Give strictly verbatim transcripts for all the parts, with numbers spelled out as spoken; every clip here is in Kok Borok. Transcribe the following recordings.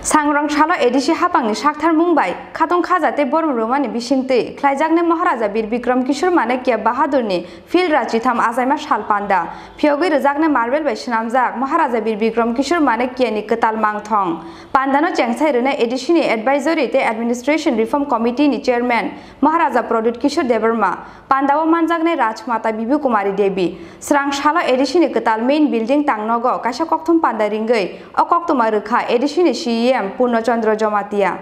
Sangrong salo A D C haphangni saktharmung bai khatong khaja tei borom rwmani bisingtwi khlaijaknai Maharaja Bir Bikram Kishore Manikya Bahadurni Phil Rachitham achaima sal panda phiyogwi rwjaknai marble bai swnamjak Maharaja Bir Bikram Kishore Manikyani kwtal mangthong. Pandano chengsai rwnai A D C ni Advisory tei Administration Reform Committee ni Chairman Maharaja Pradyut Kishore Debbarma, pandao manjaknai Rajmata Bibi Kumari Devi. Srang salo A D C ni kwtal main building tangnogo kaisa kokthum panda ringwi o koktwma rwkha A D C ni C E M Purno Chandra Jamatia.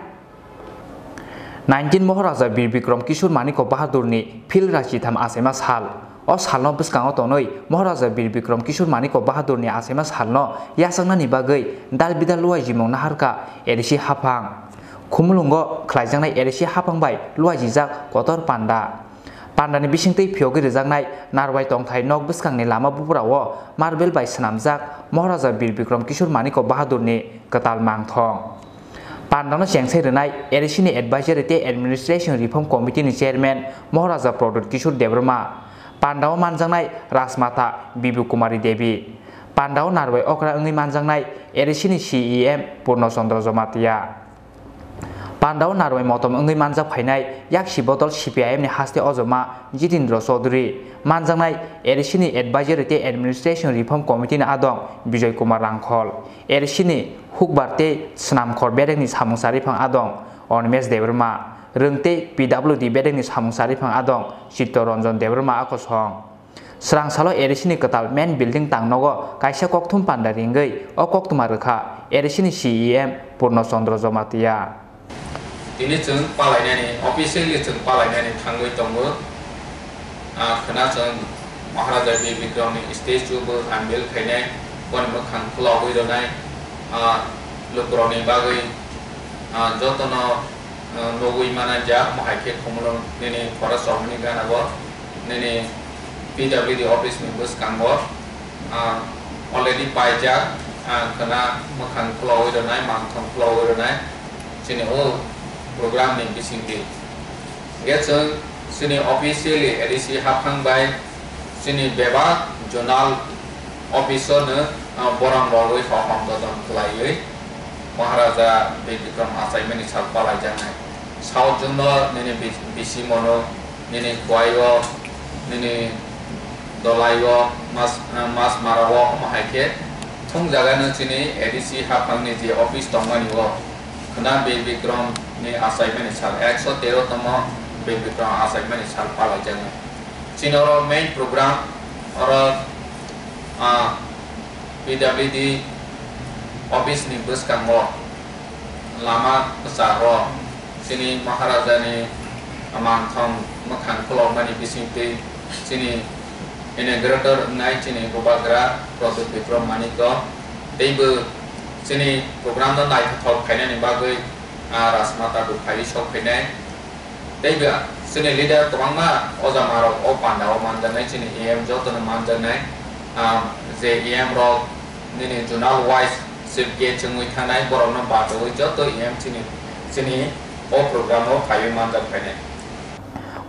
Nineteen Maharaja Bir Bikram Kishore Manikya Bahadurni Phil Rachitham achaima sal. O salno bwskango tonwi Maharaja Bir Bikram Kishore Manikya Bahadurni achaima salno yachaknani bagwi dal bidal luaijimung naharkha A D C haphang. Khumulwngo khlaijaknai A D C haphang bai luaijijak kotor panda. Pandani bisingtwi phiyogwi rwjaknai narwai tongthai nok bwskangni lama bubrao marble bai swnamjak Maharaja Bir Bikram Kishore Manikya Bahadurni kwtal mangthong. Pandano chengsai rwnai A D C ni Advisory tei Administration Reform Committee ni Chairman Maharaja Pradyut Kishore Debbarma, pandao manjaknai Rajmata Bibi Kumari Devi, pandao narwai okra wngwi manjaknai A D C ni C E M Purno Chandra Jamatia, pandao narwai motom wngwi manjak phainai yaksi bodol C P I M ni haste ojoma Jitendra Chaudhary, manjaknai A D C ni Advisory tei Administration Reform Committee ni adong Bijoy Kumar Rangkhol, A D C ni Hukbar tei Swnamkhor bedekni samung chariphang adong Animesh Debbarma, Rwng tei P W D bedekni samung chariphang adong Chittaranjan Debbarma akosong. Srang salo A D C ni kwtal main building tangnogo kaisa kokthum panda ringwi o koktwma rwkha A D C ni C E M Purno Chandra Jamatia. Tini chwng palainani, officially chwng palainani thangwi tongo. Ah, khwna chwng Maharaja Bir Bikramni statue bo unveil khainai, boni mwkhang khulogwi rwnai, ah, lukurokni bagwi, ah, jotono, ah, nugwi mananjak, omo hai khe Khumulwng nini Forest Office ni gana bo, nini P W D office ni bwskango, ah, already paijak, ah, khwna mwkhang khulogwi rwnai, mangthong khulogwi rwnai, chini o program ni bisingtwi. Hingkhe chwng chini officially A D C haphang bai chini bebak zonal office o no, ah, borom rogwi hohom dodon khlaiwi Maharaja Bir Bikram achaimani sal palaijaknai. South zone o nini bi-, bisi mono, nini Khowai o, nini Dolai o, Mas-, ah, Masmara o, omo hai khe thung jaga no chini A D C haphang ni je office tongmani o. Khwna Bir Bikram ni achaimani sal, ekso tero tomo Bir Bikram achaimani sal palaijaknai. Chini oro main program oro, ah, P W D office ni bwskango lama kwcharo chini Maharaja ni mangthong mwkhang khulokmani bisingtwi chini inaugurator wngnai chini Bubagra Pradyut Bikram Manikya teibo chini program no naithothok khainani bagwi, ah, Rajmata bo phaiwi sok phainai. Teibo chini leader kwbangma ojamarok o pandao manjaknai, chini E M jotono manjaknai, ah, je E M rok nini zonal wise chief guest wngwi thangnai, borokno bachaui joto E M chini, chini o program o phaiwi manjak phainai.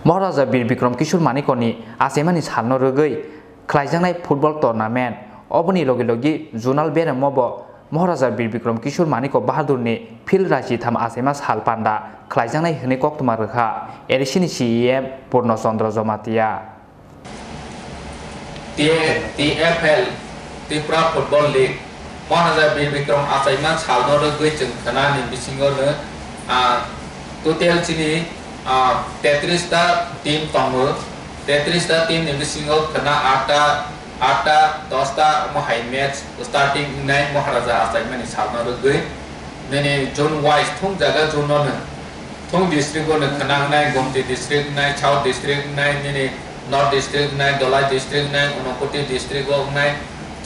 Maharaja Bir Bikram Kishore Manikyani achaimani salno rwgwi khlaijaknai football tournament. Oboni logi logi zonal beremo bo Maharaja Bir Bikram Kishore Manikya Bahadurni Phil Rachitham achaima sal panda khlaijaknai hwnwi koktwma rwkha A D C ni C E M Purno Chandra Jamatia. T F L, Tripura Football League, Maharaja Bir Bikram achaima salno rwgwi chwng khwnani bisingo no, ah, total chini, ah, tetris ta team tongo. Tetris ta team ni bisingo khwna atta, atta, dosta omo hai match starting wngnai Maharaja achaimani salno rwgwi. Nini zone wise thung jaga zone no no. Thung district o no khwna wngnai, Gomti district wngnai, South district wngnai, nini North district wngnai, Dolai district wngnai, Unakoti district o wngnai.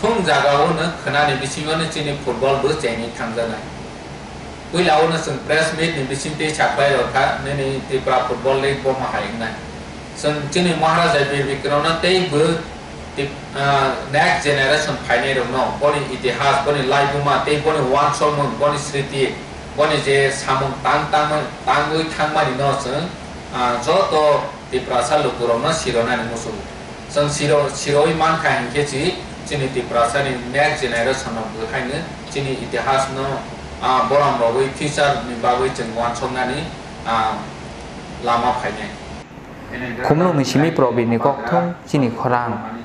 Thung jaga o no khwnani bisingo no chini football bo chengwi thangjaknai. Puila o no chwng press meet ni bisingtwi sakhlai rwkha, nini Tripura Football League bo ma hai wngnai. Chwng chini Maharaja Bir Bikram no tei bo tip-, ah, next generation phainai rok no boni itihas, boni laibuma tei boni uansukmung, boni sriti, boni je samung tang tangmani, tangwi thangmani no chwng, ah, joto Tiprasa lukurokno sironani muchungo. Chwng siro-, siroi mankha hinkhe chi-, chini Tiprasani next generation rok bwkhaino chini itihasno Ah, borom rogwi future ni bagwi chwng uansuknani, ah, lama phainai. Khumulwngni simi Probirni kokthum chini khorang.